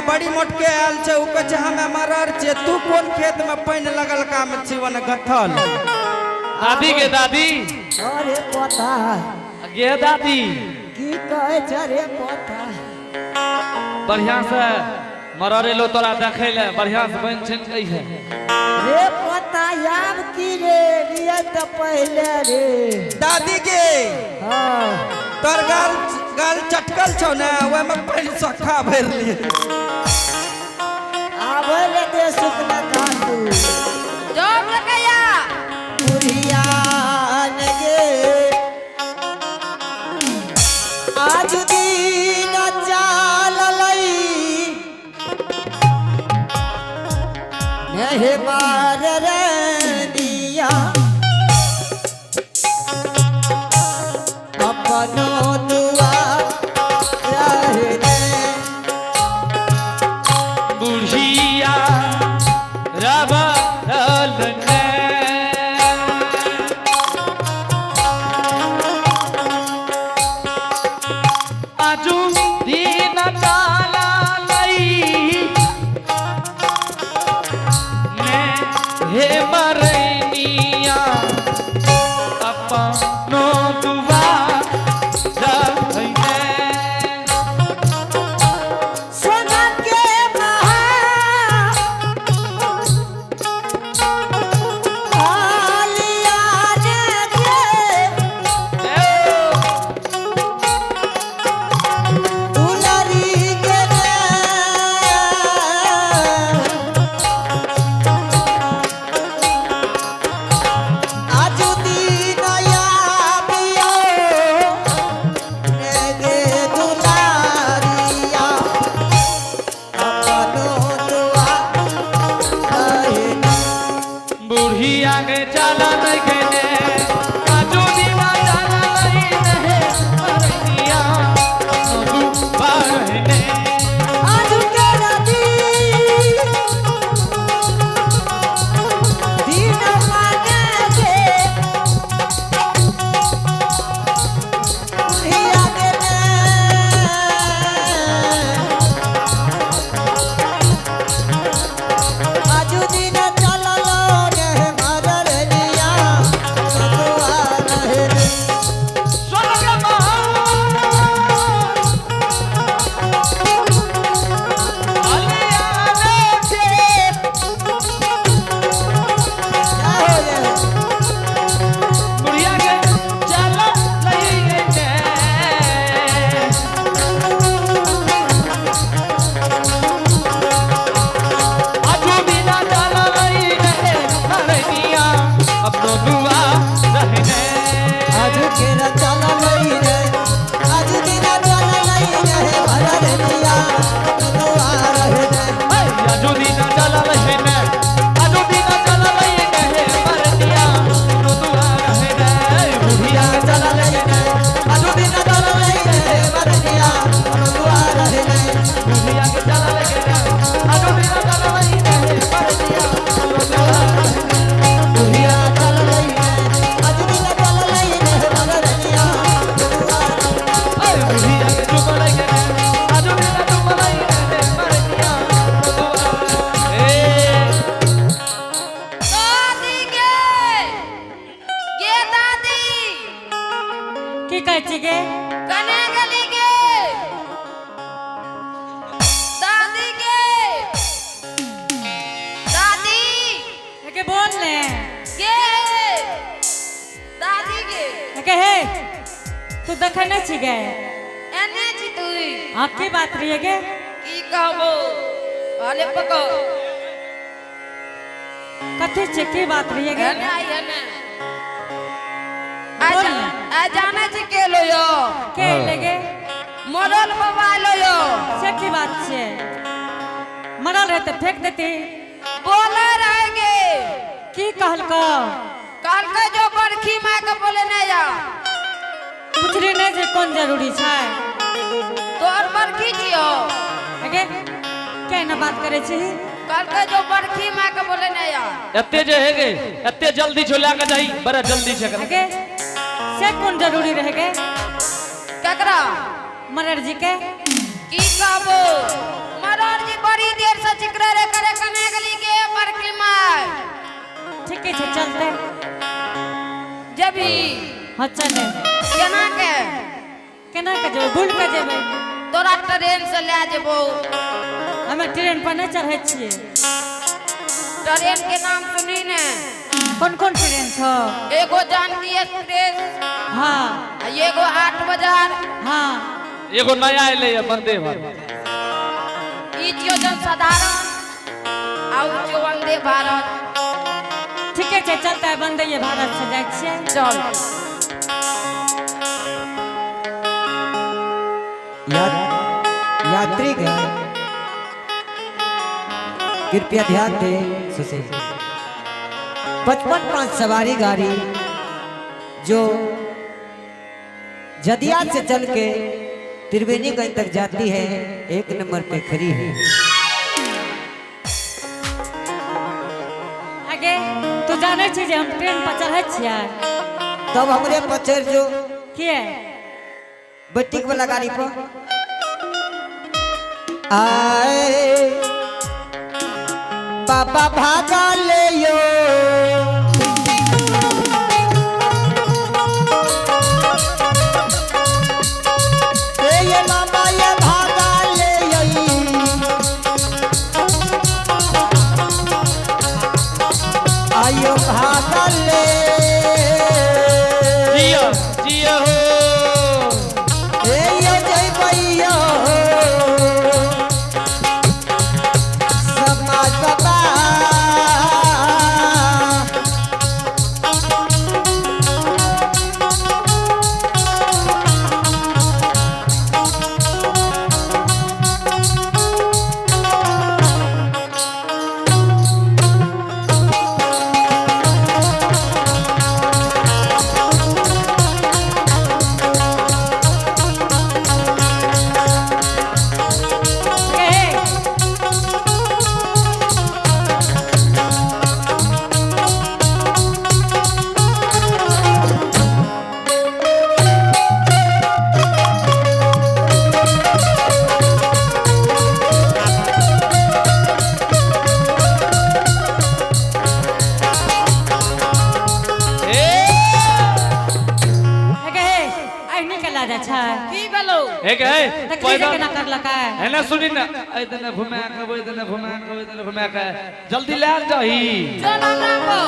बड़ी मोटके आयल छै, उ कहै छै हमे मरर छियै, तू कोन खेत में पानि लगल काम छी ओने गथल। दादी गे दादी। अरे पोता। गे दादी। की कहै छै रे पोता? बढ़िया से मरर एलो तोरा देखै ले, बढ़िया से बनि छनि कहिहे। रे पोता आब की रे लिए तऽ पहिले रे। दादी गे। हाँ। तोर गाल गाल चटकल छौ ने, ओहिमे पानि सखा भरि लिए। आबै ले दे सुखना काटू। जोर लगैया। बुढ़िया गे आज दिन चाललै नहीं मार रे दिया अपनो दुआ रहने। बुढ़िया रबरल ने। आजू दिन चाला लई ने हे मरनिया अपनो दुआ रहने। सोना के महा आलिया रे दुलारी के रे। आजू दिन आबियो रे गे दुलारिया अपनो दुआ रहने। बुढ़िया के चाला नहीं गेने आजू दीना चाला नहीं रहे मरनिया दुआ रहने। आजू के राती दिन माने के बुढ़िया के ने। आजू दिन चललो रे मरल लिया दुआ रहे रे। स्वर्ग महान अलिया रे। क्या हो गया? बुढ़िया के चाला नहीं गेने। आजू दीना चाला नहीं रहे मरनिया अपनो दुआ रहने। आजू केरा चला नहीं रे, आजू दिना चला नहीं रे, मरल लिया दुआ रहे रे। आजू दीना चला रहने, आजू दीना चला रहने, मरनिया अपनो दुआ रहने। बुढ़िया के चला रहने, आजू दिना चला नहीं रे, मरल लिया दुआ रहे रे। बुढ़िया के चला रहने, आजू दीना चला रहने, मरनिया अपनो दुआ रहने। बुढ़िया चला नहीं रे, आजू दिना चला नहीं रे, मरल लिया दुआ रहे रे। बुढ़िया के चुप रहने, आजू दीना चुप रहने, मरनिया अपनो दुआ रहने। दादी गे। गे दादी। की कहै छी गे? कने गेली गे? दादी गे। दादी। एके बोल ने। गे। दादी गे। एके हे, तू देखै नहि छी गे? एने छी तू। हाँ, की बात रही गे? की कहबो? हाले पको। कथी छै, की बात रही गे? एने आई एने। बोल आ ने। आ जाने छी के लो यो? के एलै गे? मरल बाबा एलो यो। से की बात छै? मरल रहे तऽ फेंक देती। बोले रहेंगे। की कहलको? कहलकै जो बरखी माय के बोले नहीं जा। पुछली नहि जे कोन जरूरी छै? तोहर बरखी छियो। एगे के ना बात करै छी? कहलकै जो बरखी माय के बोले नहीं जा। एते जे हे गे, एते जल्दी छो लए के जाही, बड़ा जल्दी छै एकरा। एगे से कोन जरूरी रहे गे? केकरा? मरर जी के। की कहबो? मरर जी चलते। जबी? हाँ, चले। केना के? केना के जेबै? बुल के जेबै। तोरा ट्रेन से लए जेबो। हमे ट्रेन पर नहीं चढ़ै छियै। ट्रेन के नाम सुनी ने। कोन कोन ट्रेन छौ? एगो जानकी एक्सप्रेस। हाँ। आ एगो 8 बाजार। हाँ। एगो नया एलै है, वंदे भारत। ई छियो जनसाधारण आ उ छियो वंदे भारत। ठीके छै, चलते, वंदे भारत से जाइ छियै। चल। यात्रीगण कृपया ध्यान दें। सुशील 55 5 सवारी गाड़ी जो जदिया से चल के त्रिवेणीगंज तक जाती है, एक नंबर पे खड़ी है। आगे तू जानै छी जे हम ट्रेन पर चढ़ै छियै? तब हमरे पचर जो। किए? बैटिक वाला गाड़ी पर आए बाबा भागा ले यो। ए ये मामा ये भागा ले यो। आयो भागा ले। जियो जियो हो। ए यो जय भैया समाज बाबा। ए। ए। आगे हे, आइ निकला जा छै। की भेलो? हे के हे। तकली जे केना करलकै? है ना, सुनी ना, एहि दने घुमा के, ओहि दने घुमा के, ओहि दने घुमा के जल्दी लए जाही। चल हमरा को।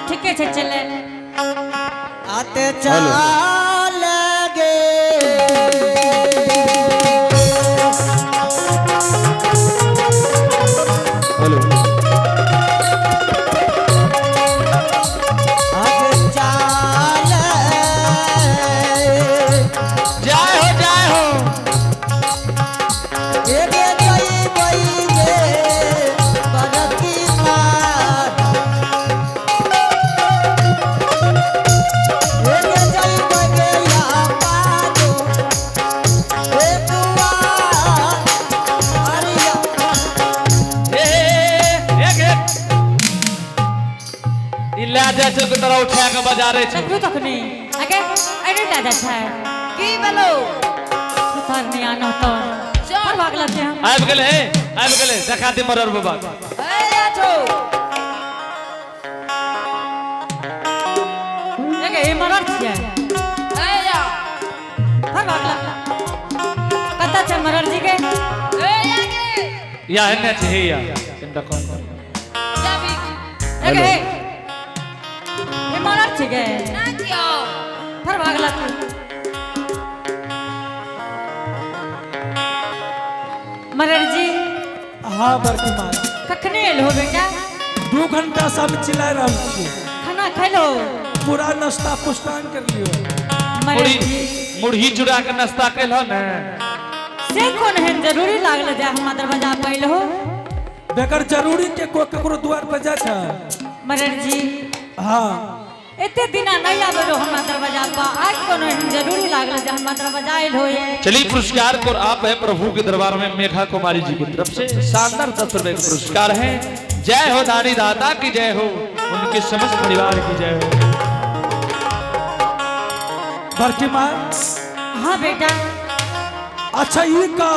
ठीके छै, चले। आते चल गे। हेलो। आते चाल। जय हो, जय हो। गे जय बई गे बरकी मार। गे जय बई गे या पादो ए दुआ अरिया। ए एक एक ई लए जाइ छै तऽ तोरा उठा के बजारे छै। देखलू तखनी आगे आइ नहि जा छै। की भेलो? सुथर नहीं आनो तो चल। और भागल छै हम। आबि गेलै हे, आबि गेलै, देखा दे मरर बाबा। ए छौ। आगे ई मरर छियै? ए जा। और भागल कतऽ छै मरर जी के? ए आगे। या एने छै, हे या कनिटा कम कर। जबी? आगे हे, ई मरर छै गे? ना छियो। फिर भागल तू। मरर जी। हाँ बड़की माँ। कखने एलहो बेटा? 2 घंटा से हम चिल्ला रहल छी। खाना खैलो? पूरा नाश्ता पुस्तान कर लियो। मरर मुरही जी। मुरही चुरा के नाश्ता कैलहो ने? से कोन एहन जरूरी लागल जे हमरा दरवाजा पर एलहो? बेगर जरूरी के कोई ककरो द्वार पर जाइ छै? मरर जी। हाँ। एते दिना नहीं आबे रहो हमरा दरवाजा पर, आज कोनो एहन जरूरी लागल जे हमरा दरवाजा आयल होए? चलिए, पुरस्कार को आप है प्रभु के दरबार में मेघा कुमारी जी की तरफ से शानदार 10 रुपए का पुरस्कार है। जय हो, दानी दाता की जय हो, उनके समस्त परिवार की जय हो। बड़की माँ। हाँ बेटा। अच्छा, ई का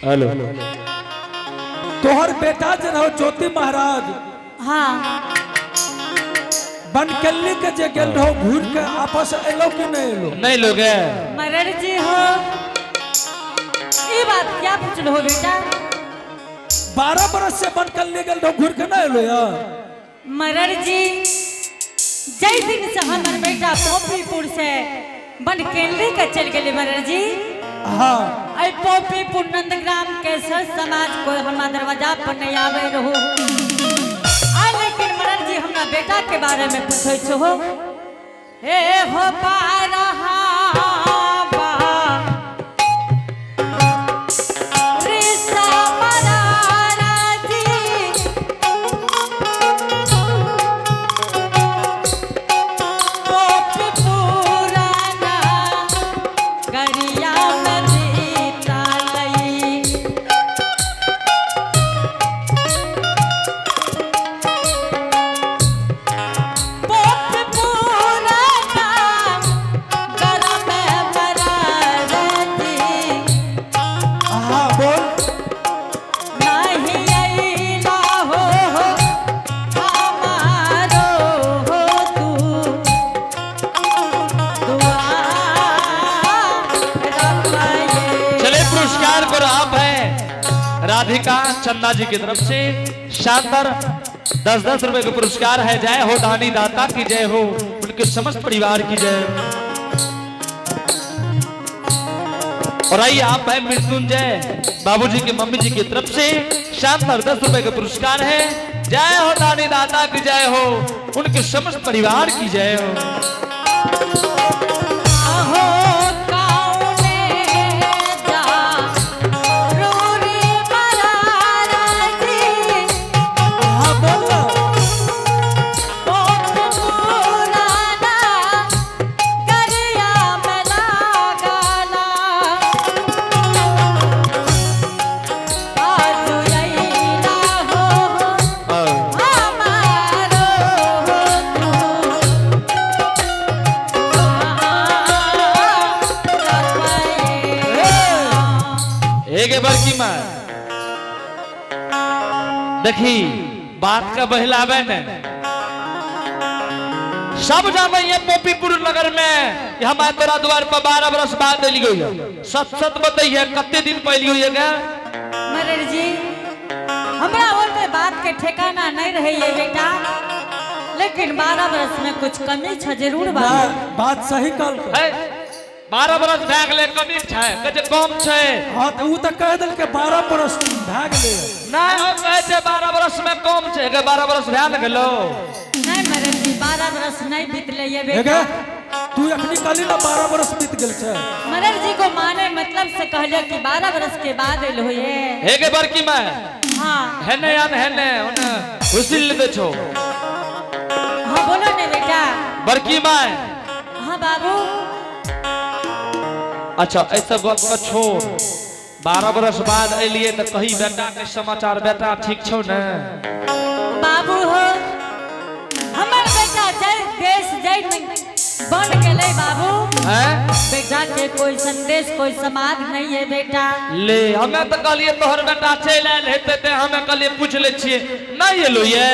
हेलो। तोहर बेटा जे रहो ज्योति महाराज। हाँ। बनकल्ली के जे गेल रहो घूर के आपस एलो कि नहीं एलो? नहीं लोग है। मरर जी हो, ई बात क्या पूछल हो बेटा? 12 बरस से बनकल्ली गेल रहो, घूर के नहीं एलो यार। मरर जी, जय दिन से हमर बेटा पोपीपुर से बनकेली के चल गेले मरर जी, हाँ ऐ पोपीपुर नंदग्राम के सर समाज कोई हमारा दरवाजा पर नहीं आवे रहो आ। लेकिन मरर जी, हमरा बेटा के बारे में पूछे छो हो। हे हो पारहा बा रिसा मरारा जी, पोप पुराना गरिया में बीता लई। पोप पुराना गरम मरारती। हाँ बोल। नहीं अइला हो हमारो हो तू दुआ रब्बे। चले पुरस्कार पर आप है राधिका चंदा जी की तरफ से शानदार 10-10 रुपए का पुरस्कार है। जय हो दानी दाता की जय हो, उनके समस्त परिवार की जय हो। और आइए आप है मृत्युंजय बाबूजी के मम्मी जी की तरफ से शानदार 10 रुपए का पुरस्कार है। जय हो दानी दाता की जय हो, उनके समस्त परिवार की जय हो। आहो कौने जा रूरी मरारा जी, हाँ बोल ना। पोप पुराना गरिया में लागला। आजु अइला हो हमारो हो तू रब्बे। एक बार की मां देखी बात का बहलावे ने सब जाने ये पोपीपुर नगर में कि हमारे तोरा द्वार पर 12 बरस बाद एली गई है। सत सत बताइए कते दिन पहले हुई है क्या? मरर जी, हमरा ओते बात के ठिकाना नहीं रहे ये बेटा, लेकिन 12 बरस में कुछ कमी छ जरूर बा। ना, बात सही कल। है 12 बरस भए गेलै, कमी छै कहै छै कम छै। हाँ तो ऊ तो कह दिल के 12 बरस भए गेलै। नहीं हम कहै छै 12 बरस में कम छै, गे 12 बरस भए ने गेलो। नहीं मरर जी, 12 बरस नहीं बीतले ये हे बेटा। गे, तू अखनी कहली ना 12 बरस बीत गेल छै। मरर जी को माने मतलब से कहले कि 12 बरस के बाद एलो ये। हे गे बड़की माय, हाँ है ने यान है ने ओने हुसिल दे छो। हाँ बोलो ने बेटा। बड़की माय। हाँ बाबू। अच्छा ऐसा गप के छोड़, 12 बरस बाद एलिए तो कही बेटा के समाचार, बेटा ठीक छौ ने? बाबू हो, हमर बेटा जय देश जय बन गेलै बाबू। हैं? बेटा के कोई संदेश कोई समाद नहीं है बेटा। ले हमें तो कहलिए तोहर बेटा चलि आयल हेतै ते हमें कहलिए पूछ ले छियै, नहीं एलो ये?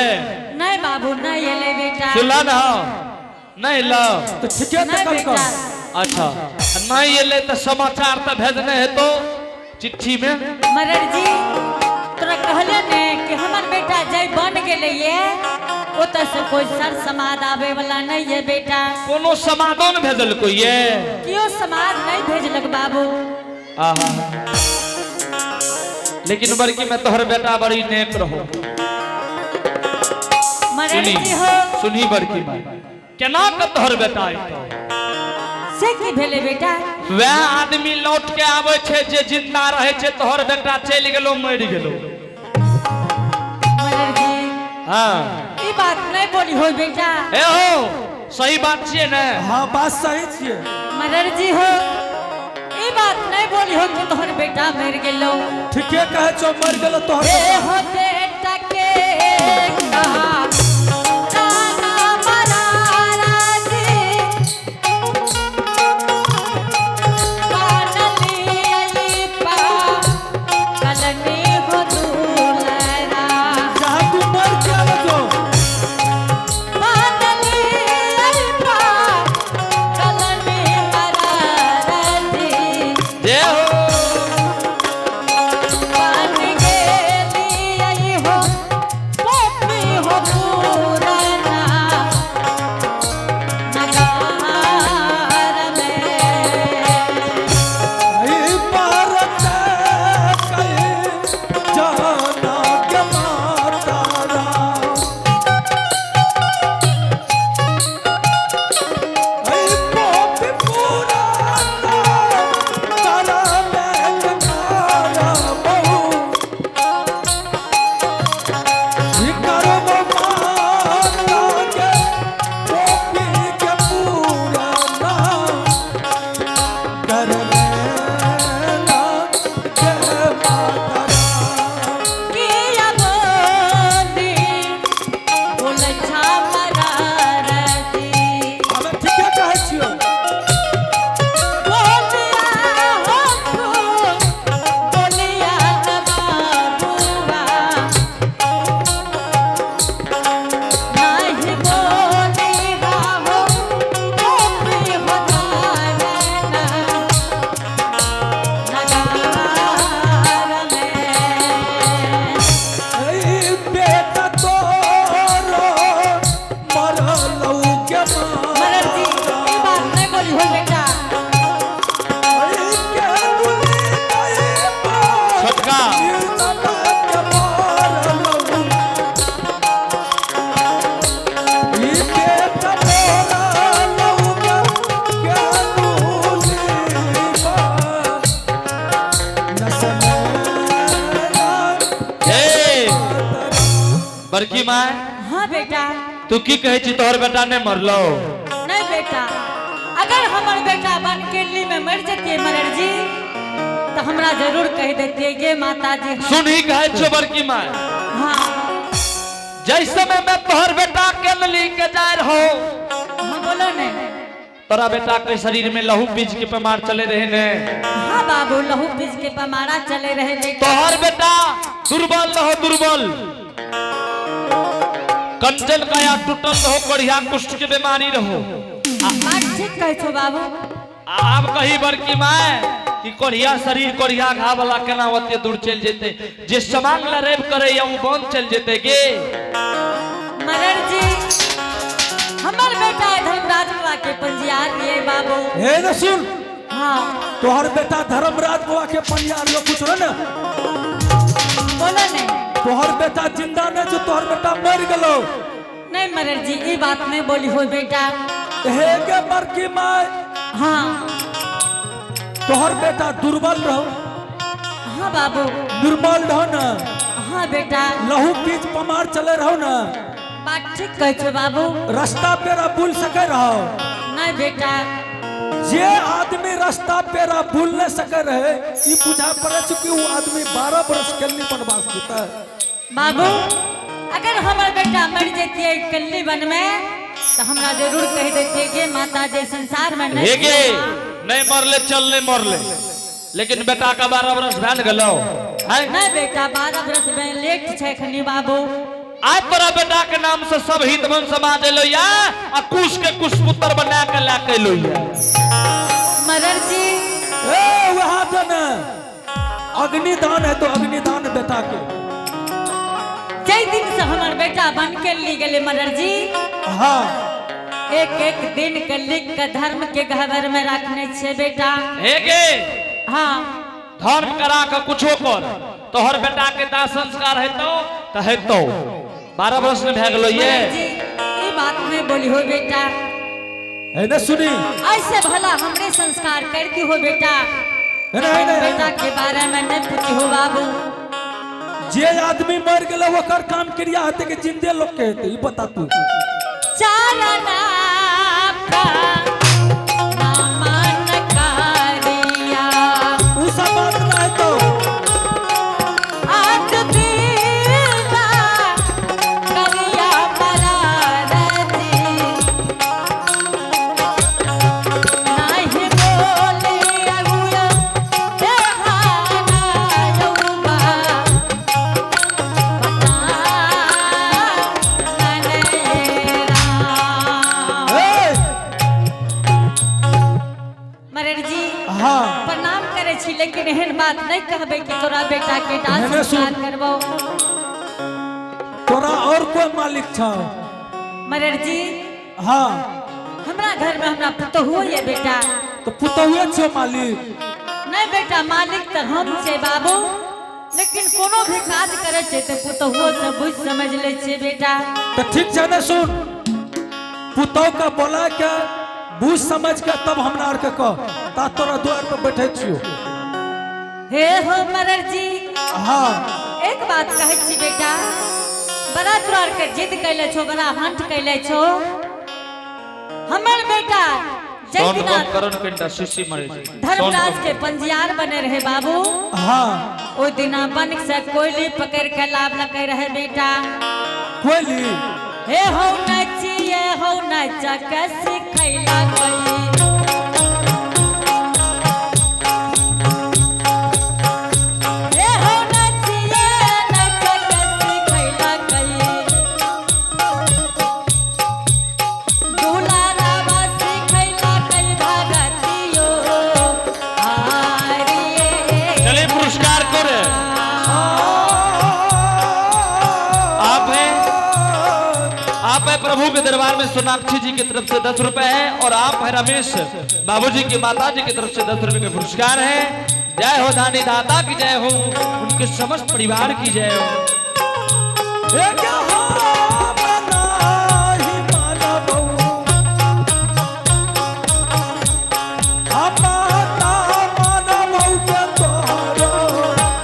नहीं बाबू, नहीं एलै बेटा। सुनला ना, नहीं लो। तो ठीके तो नहीं कल बेटा। कल। अच्छा नहीं एलै तो समाचार तो भेजने हेतो चिट्ठी में। मरर जी, तोरा कहले ने कि हमर बेटा जय बन गेलै ये, ओतऽ से कोई सर समाद आवे वाला नहीं है बेटा। कोनो समादो ने भेजलको ये? केओ समाद नहीं भेजलक बाबू। आहा, लेकिन बड़की में तोहर बेटा बड़ी नेक रहो। मरर सुनी जी हो। सुनी बड़की माई, केना के तोहर बेटा अयतौ? से की भेलै बेटा? वएह आदमी लौट के आबै छै जे जिंदा रहै छै, तोहर बेटा चलि गेलो मरि गेलो। मरर जी, हाँ ई बात नहीं बोली हो बेटा। ए हो, सही बात छियै ने? हाँ बात सही छियै। मरर जी हो, ई बात नहीं बोली हो कि तोहर बेटा मर गेलो। ठीके कहे छौ, मर गेलो तोहर हे बेटा। हो बेटा के कहा दाना मरारा जी, कानली अली पा, कलनी हो दूलरा। जहाँ तू मर के आवे जो। कानली बड़की माय, हाँ बेटा। तू की कहै छी, तोहर बेटा नहीं मरलो? नहीं बेटा, अगर हमर बेटा बनकेली में मर जतिए मरर जी तो हमरा जरूर कह देतिए गे माता जी। सुन ही कहै छो बड़की माय। हाँ। जैसे में मैं तोहर बेटा के नली के जाय रहो। हाँ बोलो ने। तोरा बेटा के शरीर में लहू बीज के पमार चले रहे ने? हाँ बाबू, लहू बीज के पमारा चले रहे बेटा। तोहर बेटा दुर्बल रहो, दुर्बल कंचन काया टूटल रहो, कोढ़िया कुष्ठ के बीमारी रहो। बात ठीक कहै छो बाबू। आब कही बड़की माय कि कोढ़िया शरीर कोढ़िया घा वाला केना ओते दूर चल जेते? जे समांग ला रेप करे या उ बन चल जेते गे? मरर जी, हमर बेटा धर्मराज बाबा के पंजियार लिए बाबू। हे न सुन। हाँ। तोहर बेटा धर्मराज बाबा के पंजियार लो, कुछ रहे ना। बोलो ने। तोहर बेटा जिंदा नहीं छो, तोहर बेटा मर गेलो। नहीं मरर जी, ई बात नहीं बोली हो बेटा। हे गे बड़की माय। हाँ। तोहर बेटा दुर्बल रहो। हाँ बाबू। निर्मल रहो ना? हाँ बेटा। लहू बीज पमार चले रहो ना? बात ठीक कहै छो बाबू। रास्ता पेरा भूल सके रहो? नहीं बेटा। जे आदमी रास्ता पेरा भूल नहीं सके रहे, ई बुझा पड़े छै कि वो आदमी 12 बरस कल्ली बनवास होता है। बाबू, अगर हमर बेटा मर जतिए कल्ली वन में तो हमरा जरूर कह देतिए कि माता जे संसार में नहीं हे गे, नहीं मरले चल, नहीं मरले, लेकिन बेटा का 12 बरस भैन गेलो हैं? नहीं बेटा, 12 बरस में लेट छै खनी बाबू। आज तोरा बेटा के नाम से सब हित मन समाज एलो या आ कुश के कुश पुत्र बना के ला के एलो या। मरर जी। ए वहां जो न अग्निदान है तो अग्निदान बेटा के। जै दिन से हमर बेटा बन के ली गेले मरर जी। हाँ। एक एक दिन के लिख के धर्म के गहबर में रखने छे बेटा। हे गे। हाँ। धर्म करा के कुछो कर, तोहर बेटा के दाह संस्कार है तो है तो 12 वर्ष में भए गेलो ये। मरर जी, ई बात नहीं बोली हो बेटा। है ना सुनी। ऐसे भला हमरे संस्कार करती हो बेटा। है ना, है ना, है बेटा ना। के बारे में नहीं पूछी हो बाबू। जे आदमी मर गेलो ओकर काम क्रिया हेतै कि जिंदे लोग के हेतै, ई बता तू। चारना का नामान कारिया। उ सब बात ना है तो। आज दीदा करिया मरारजी। नाही बोली अगुया देहाना यौबा। बता ननेरा। ए! मरर जी। हाँ। प्रणाम करे छी, लेकिन एहन बात नहीं कहबे कि तोरा बेटा के दाह एहने सुन। संस्कार करबो। तोरा और कोई मालिक छौ? मरर जी। हाँ। हमरा घर में हमरा पुतोहु ये बेटा। तो पुतोहुए छौ मालिक? नहीं बेटा, मालिक तो हम छे बाबू, लेकिन कोनो भी काज करे छे तो पुतोहुओ से बुझ समझ ले छे बेटा। तो ठीक छै ने सुन, पुतोह के बोला के बुझ समझ के तब हमरा आर के कह, ता तोरा द्वार पर बैठे छियो। हे हो मरर जी। हाँ। एक बात कहै छी बेटा, बड़ा तोरा आर के जिद कैले छो, बड़ा हंट कैले छो। हमर बेटा जै साउंड दिना कम करो न कनिटा, सीसी मारै छै। साउंड धर्मराज कम। के पंजियार बने रहे बाबू। हाँ। ओ दिना बन से कोयली पकड़ के लाभ लगे रहे बेटा। कोयली? हे हो नचिए हो नचा के सिखैला कोई। हे हो नचिए नचा के सिखैला कोई। दुलारावा सिखैला कई भगतियो हारिए। चलिए पुरस्कार करे आप हैं, आप है प्रभु के दरबार में सोनाक्षी जी की तरफ से 10 रुपए है और आप है रमेश बाबूजी की माता जी की तरफ से 10 रुपए के पुरस्कार है। जय हो दानी दाता की जय हो, उनके समस्त परिवार की जय हो। एक हम नाही मानबौ, हम ना मानबौ के तोहरो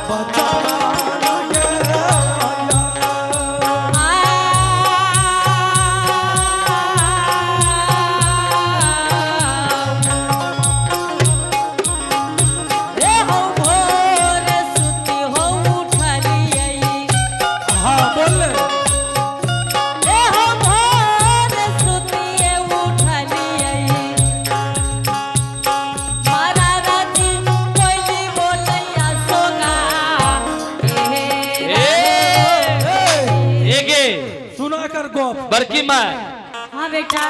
बचाना के आया। बड़की माय। हाँ बेटा।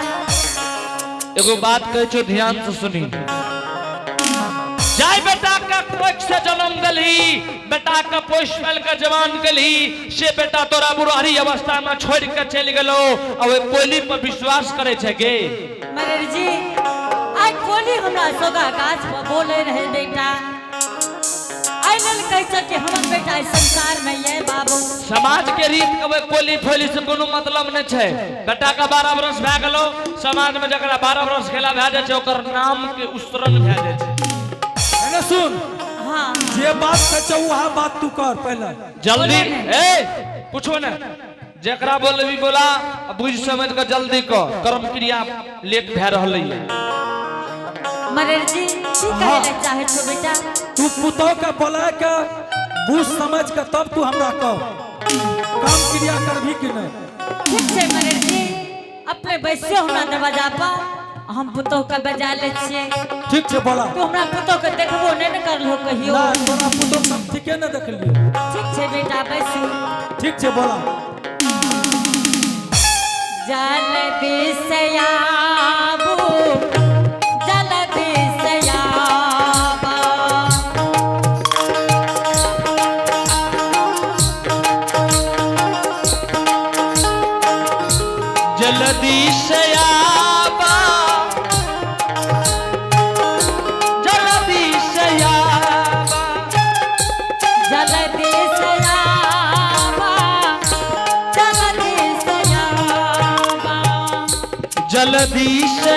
एगो बात कहै छो, ध्यान से सुनी। जाय बेटा का कोख से जन्म दलही, बेटा का पोष पाल के जवान कलही, से बेटा तोरा बुढ़ारी अवस्था में छोड़ के चलि गेलो आ ओहि कोयली पर विश्वास करे छै गे? मरर जी, आइ कोली हमरा सोगा गाछ पर बोले रहे बेटा। आइ लेल कहै छै कि हमर बेटा एहि संसार में ये बाबू। समाज के रीत के ओहि कोली फोली से कोनो मतलब नहीं छै। बेटा का 12 बरस भए गेलो, समाज में जकरा 12 बरस खेला भए जाइ छै, ओकर नाम के उसरन भए जाइ छै। एने सुन। हाँ। जे बात कहै छौ वएह बात तू कर पहले। जल्दी ए पूछो ने, जेकरा बोलबी बोला, बुझ समझ के जल्दी कर, कर्म क्रिया लेट भए रहल है। मरर जी, की कहै ले चाहे छो बेटा? तू पुतोह के बोला के बुझ समझ के तब तू हमरा कह, काम क्रिया करभी कि नहीं? ठीक छै मरर जी, अपने बैसियो हमरा दरवाजा पर, हम पुतोह के बजा लै छियै। ठीक छै, बोला। तू हमरा पुतोह के देखबो नहि ने करलहो कहियो। ना, तोरा पुतोह के हम ठीके ने देखलियो। ठीक छै बेटा, बैसू। ठीक छै, बोला। जल्दी से आबू, जल्दी से आबा। जल्दी से आबा, जल्दी से आबा। जल्दी से आबा, जल्दी से आबा। जल्दी से